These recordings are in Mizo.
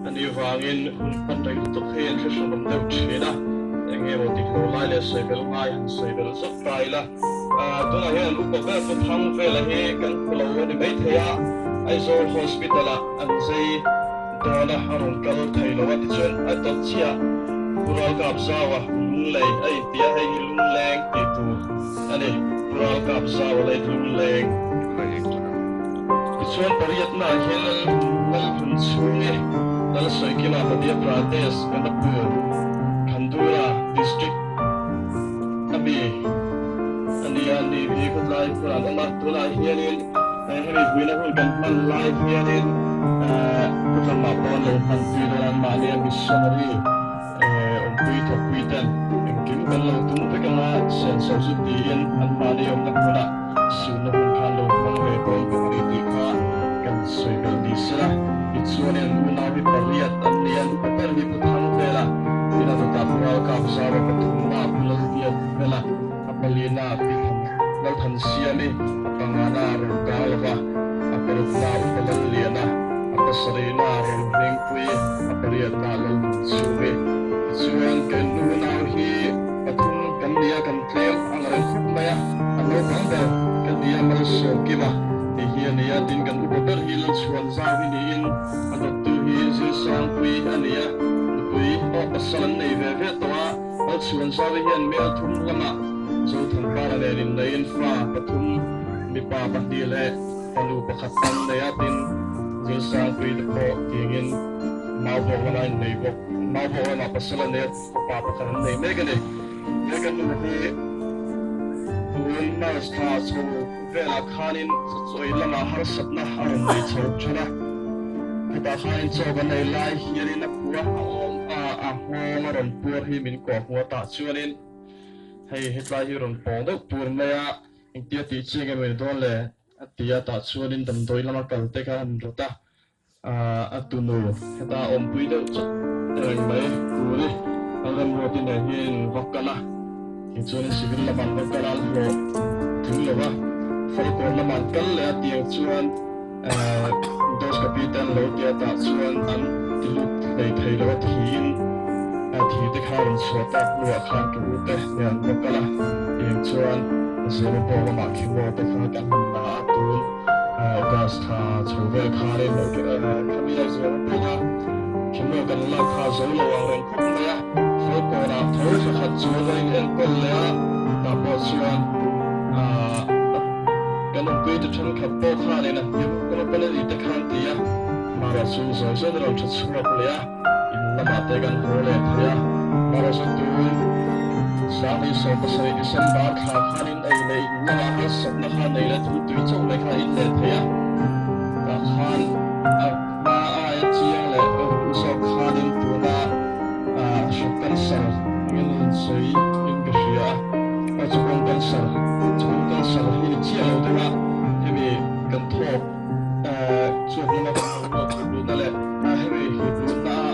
A nih vangin hun hman rei lutuk hi an hre-hranawm deuh thin a, eng nge maw dik lo lai leh sawi belh ngai han sawi belh zawk ta ila. Tunah hian upa ber pu thang vela hi kan hmu lo a ni maithei a, Aizawl Hospital-ah an zei dawn a, a rawn kal thei lo a tichuan a dawt chiah Pu Ralkap Zaua Lunglei a inti a, hei hi Lungleng tih tur a ni, Pu Ralkap Zaua lei Lungleng. Tichuan pariatnaah hian Lalhlun chhungi Lalsawikima Madhya Pradesh Ganapur Khandura District a mi a ni a, ni hi khawtlai hmun an awm a, tunah hianin hemi vuina hun kan hman lai hianin pu tlangmah pawh an lo hman tui dawn a, anmahni a missionary awmpui thawkpui ten engkim kan lo tum vek anga senso chu tiin anmahni awmna hmunah Sunna hun khan lo hmang ve dawn bawk a ni tih kha kan sawi belh ni sela. Tichuanin an unau hi pariat an ni a, an upa ber hi Pu Thangvela, tin a dawtah Pu Ralkap Zara pathumna Pu Lalbiak Vela, a palina Pi Than Lalthansiami, a pangana Rokalova, a parukna Upa Lalliana, a pasarihna Rohmingpui, a pariatna Lalnunchhungi. Tichuan kan unau hi pathum kan ni a, kan tlem ang reng khawp mai a. A naupang ber ka ni a, Malsawm Kima tih hi a ni a, tin kan upa ber hi Lalchhuan Zau hi niin a dawttu hi Zilsangpui a ni a, nupui pawh pasal an nei ve ve tawh a, Lalchhuan Zau hi hian mel thum lamah Zothanpara nen inneiin fa pathum mipa pahnih leh fanu pakhat an nei a, tin Zilsangpui te pawh tiangin Maubawk lamah a innei bawk, Maubawk lamah pasal a nei a, fapa pakhat an nei mek a ni. He ka nu hi tun March thla chho velah khanin chawi lamah harsatna a rawn nei chho than a. Hetah khanin chaw kan ei lai hianin a pua a awm a, a nghawng a rawn puar hi min kawh hmu a tah chuanin hei hetlai hi rawn pawng deuh pur mai a, engtia tih chi nge maw ni dawn le a ti a, tah chuanin damdawi lama kal te kha an rawt a. A tunu heta awmpui deuh chawt reng mai tur i an remruati nen hian in va kal a, tichuanin civil lamah an va kal a, an hlawh tling lo va, Falkawn lamah an kal leh a tiang chuan endoscopy te an lo ti a, tah chuan an ti lut hlei thei lo a, thiin thi te kha rawn chhuah tak hnuah khan ka u te nen an va kal a, tiang chuan Zero pawh lamah chemo te kha kan han la a tun. August thla chho vel khanin khami a zuar pawh a, chemo kan lak kha zo lo ang reng khawp mai a, Falkawnah tho thla khat chu a in enkawl leh a, tah pawh chuan kan awmpui te thenkhat pawh khanin a hlim kawng a pan a ni te khan ti a, Mara chu zawi zawi in a rawn tha chhuak leh a. In lamah te kan haw leh thei a, Marazutun 2017 December thla khanin ei leh in lamah harsatna kha nei leh thil tui chauh mai kha in leh thei a, tah khan a hma aia chiang leh a ruh zawk khanin tuna hrik cancer angin an sawi in ka hria a, chukawng cancer, chukawng cancer hi ni chiah lo deuh a, hemi kan thawk Chuak lama kan lo ruat hip luhna leh hemi hip luhna a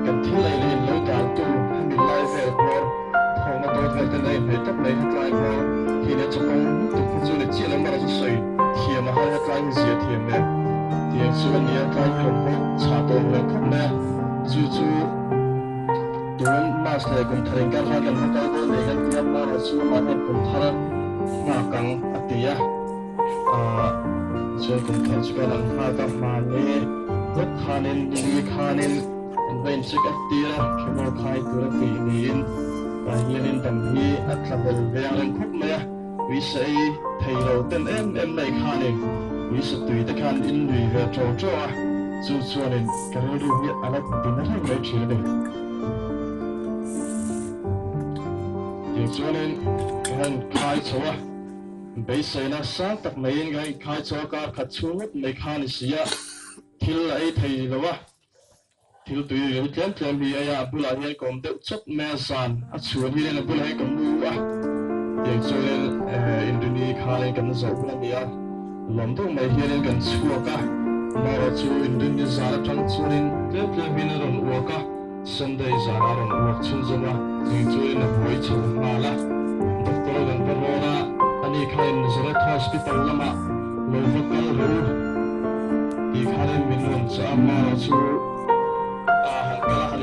kan thil ei leh in lo daltu hemi lai vel hmawr thawkna dawt vel ten a inhmeh tawp mai hetlai hmawr hi leh chawkawng lutuk hi chu ni chiah lo mara chu sawi thiam a har hetlai hi zia thiam nen tiang chu a nia tlai hi rawn bawk chhah tawh ang reng khawp mai a chu chu tun March leh kum thar inkar khan kan va kal dawn nei kan tia mara chu amah hian kum thar nghak ang a ti a. Chuan kum thar chu kan an nghak a, hmani hlawk khanin ni khanin an va incheck up tir a, chemo khai tur a tih niin tah hianin dam hi a tla hlel ve ang reng khawp mai a, uisa ei thei lo ten em em mai khanin uisa tui te khan in nui ve ṭo ṭo a, chu chuanin ka rilru hi a la ti na reng mai ṭhin a ni. Tichuanin ka han khai chho a. Beiseina sang tak maiin ka inkhai chaw kar khat chhung ngawt mai kha ni si a, thil a ei thei lo a, thil tui riau tlem tlem hi ei a, a bulah hian ka awm deuh chawp mai a, zan a chhuan hian a bulah hian ka mu a, tiang chuanin Inrini khanin kan zawh hun a ni a, lawm deuh mai hianin kan chhuak a, amaherawh chu Inrini zan atang chuanin tlem tlem hian a rawn uak a. Sunday zana rawn uak chhunzawm a, eng chuan a buai chho nghal a. Doctor kan va rawn a, ani khain Nazareth Hospital lamah lo va kal ru tih khanin min rawn chah a, Mara chu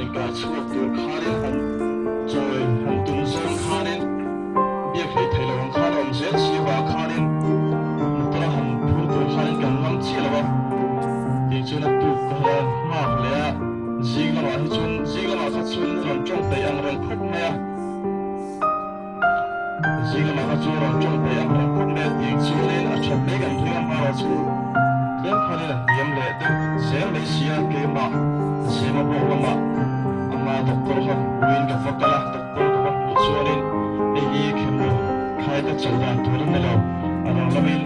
inkai chhuak tur khanin han chawi han tum zawng khanin biak hleih theih loh ang khan a awm zel si avang khanin motor a han phur tur khanin kan ngam chiah lo a, tih chuan a tuk ka han nghak leh a, zing lamah hi chuan zing lamah kha chuan rawn tawng peih ang reng khawp mai a. Zing lamah kha chuan rawn tawng peih ang reng khawp mai a tih chuanin a that mai kan ring a, hmara chu tlem khanin a hniam leh deuh zel mai si a, keimah Zema bawk lamah ama doctor kha hmuin ka va kal a, doctor ka va hmuh chuanin hei hi khemnu khai ka chauh dan tur a ni lo, a rang lamin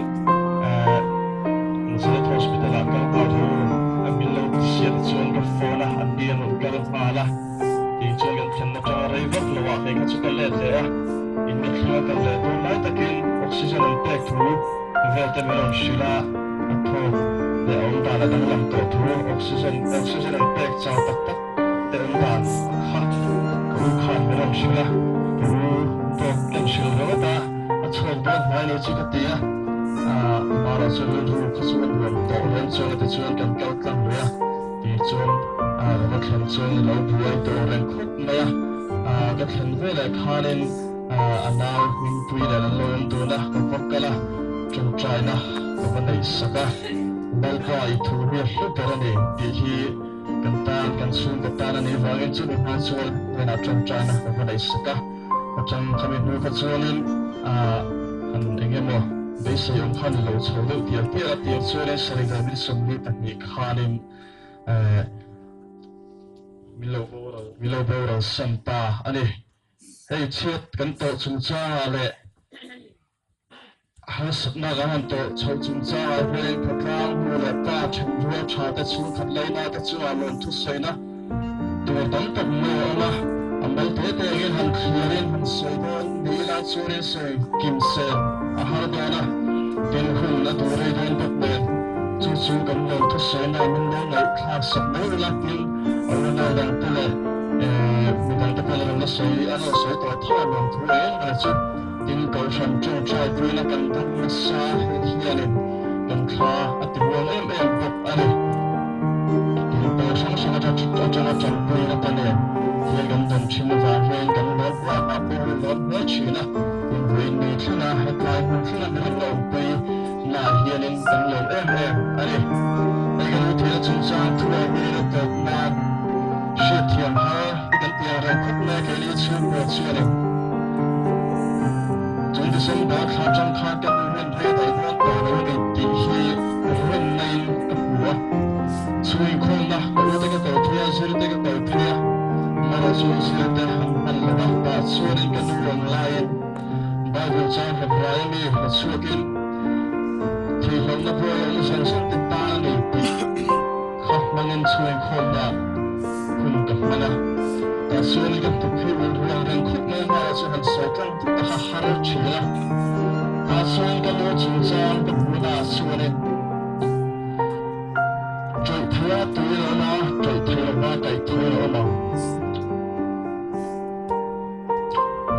Nazareth Hospital ah kal nghal ru a min lo ti sia tichuan ka phone a, an ni an rawn kal nghal a. Tih chuan kan thlenna tanga rei vak lo ah kei kha chu ka let leh a, in ka thlenga kal leh dawn lai takin oxygen an pek thu vel te min rawn hrilh a, a thawk leh a awm dan a danglam tawh thu oxygen oxygen an pek chau tak tak te awm dan kha ka u khan min rawn hrilh a, ka u dawt kan hrilh ringawt a, a chhuak dawn hnai lo chu ka ti a, mahro chuan rilru kha chu a nuam tawh reng chuan a ti chuan kan kal tlang lui a. Tih chuan ka va thlen chuan i lo buai tawh reng khawp mai a, ka thlen veleh khanin a nau hmingpui nen an lo awm dun a, ka va kal a, tawngtaina ka va neih sak a, Lalpa i thu hi a hlu ber a ni tih hi kan tan, kan chhungkaw tan a nih vangin chumi hma chuan hnenah tawngtaina ka va neih sak a, atang khami hnu kha chuanin han eng emaw beisei awm khan i lo chho deuh tial tial a, tiang chuanin sarih min 22 Khanin min lo boral san ta a ni. Hei chhiat kan tawh chungchangah leh harsatna kan han tawh chhoh chungchangah hian khawtlang nu leh pa thenrual tha te chhungkhat laina te chungah lawmthusawina tur tam tak mai a awm a. A mal te te angin han thliarin han sawi dawn ni ila chuanin sawi kim sen a har dawn a, tin hun a duh rei dawn bawk nen. Chu chu kan lo thusawi na min lo ngaihthlak sak mai ila tin a unau dang te leh midang te pawh an la sawi an lo sawi tawh tho a nuam thu eng eng mai chu. Tin Kohhran tawngtai puina kan dam nasa hianin kan thla a ti muang em em bawk a ni. Tin pawl hrang hrang atanga tanpuina te nen hian kan dam thin avang hian kan lawm hle a, mah pawh hi lawm hle thin a. Tin vawiin ni thlenga hetlai hmun thlenga miram la awmpui naah hianin kan lawm em em a ni. Hei kan u theihna chungchang thuah hianin a tawp nan hriatthiam har hi kan ti ang reng khawp mai a, keini chhungkua chuanin chung December thla atang khan ka nu hian rei daih dawn tawh lo a ni tih hi rinna in ka hmu a. Chhuikhawmna ka u te ka ko phei a, zir te ka ko phei a, mara chu zir te han hman lo a, tah chuanin ka nu ang laiin Bible chang Hebrai a mi hla chhuakin thihlohna buai a awm zawng zawng te tan a ni tih kha hmangin chhuikhawmna hun ka hman a. Tah chuan ka hnuk hi ul ruang reng khawp mai a, hmaiah chuan han sawi tlang vut a kha har thin a. Tah chuan ka nu chungchang ka hmuhnaah chuanin Ṭawih thei a tui a awm a, ṭawih thei lova kaih thui a awm ang.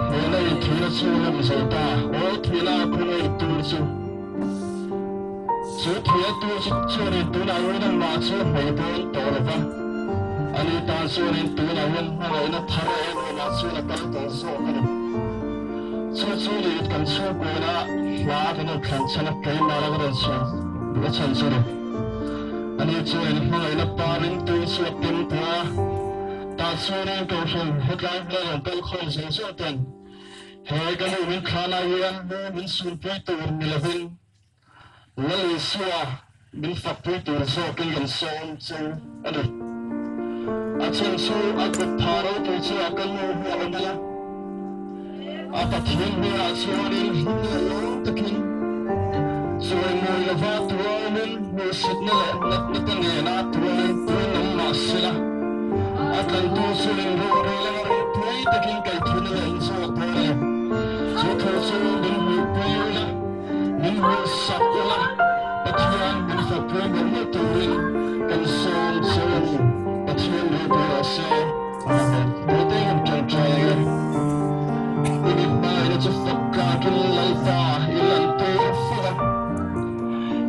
Hmela i thihna chu lawm zo ta, aw thihna a khawngaih tur chu. Chu thihna tur chu chuanin tunah hian amah chu a hmei dawn tawh lo va, ani tan chuanin tunah hian hmangaihna thar em emah chuan a kal tawh zawk a ni. Chu chu ni kan chhungkuaina hla kan rawn thlan chhan a, keimah la ka rawn chhuah duh a chhan chu ni. Ani chuanin hmangaihna pa ringtu chu a tem ta a. Tah chuanin Kohhran hetlai hmel rawn kal khawm zawng zawng ten he ka nu min thlan ah hian nu min sunpui tur ni lovin Lal Isua min fakpui tur zawkin kan sawm che a ni. A chhan chu a kut pha ropui chu a ka nu hi a awm a, a Pathian hnenah chuanin hlim leh lawm takin chawimawi lova tualin hmuhsitna leh natna te nena tualin tuin awm mah sela, a tlantu chu inrorel anga ropui takin kaihthuna leh inzawk dawn a ni. Chu thu chu min hmuhpui ula, min hmuhsak ula, Pathian min fakpui mawlh mawlh turin kan sawm che a ni. Pathian ropui rawh se. Amen. Tute han ṭawngṭai ang e. I mi hmaina chu fak tlakin Lalpa i lan tur fo a.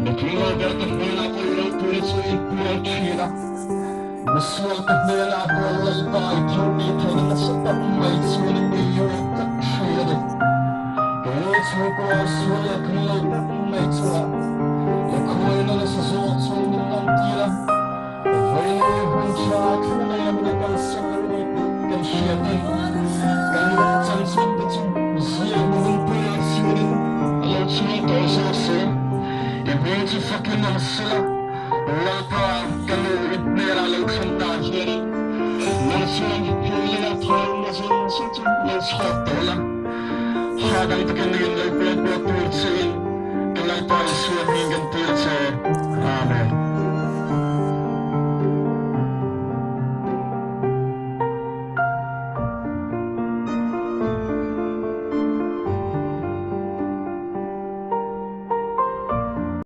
Mipui lo ber te hmelah pawh i ropui chu i puang ṭhin a. Misualte hnenah pawh Lalpa i thiltih theihna nasa tak mai chuan i meiur tlat thin a ni. Kei chhungkua sual leh tling lo tak mai chungah i khuaina nasa zawk chuan min lantir a, vawiin hun tha thleng mai a min a kalsan lo ni tih kan hriatin kan chanchin te chu ziak nunpuia chhuanin a lo chhuang tawh zawk si. I hming chu fakin awm sela. Lalpa, ka nu i hnenah lo thlen ta hianin nang chuan hrilhna thawnna zawng zawng chu lo chhuak tawh la. Hahdam takin nangin lo kuangkuah tur chein ka Lalpa Isua hming kan tir che. Amen.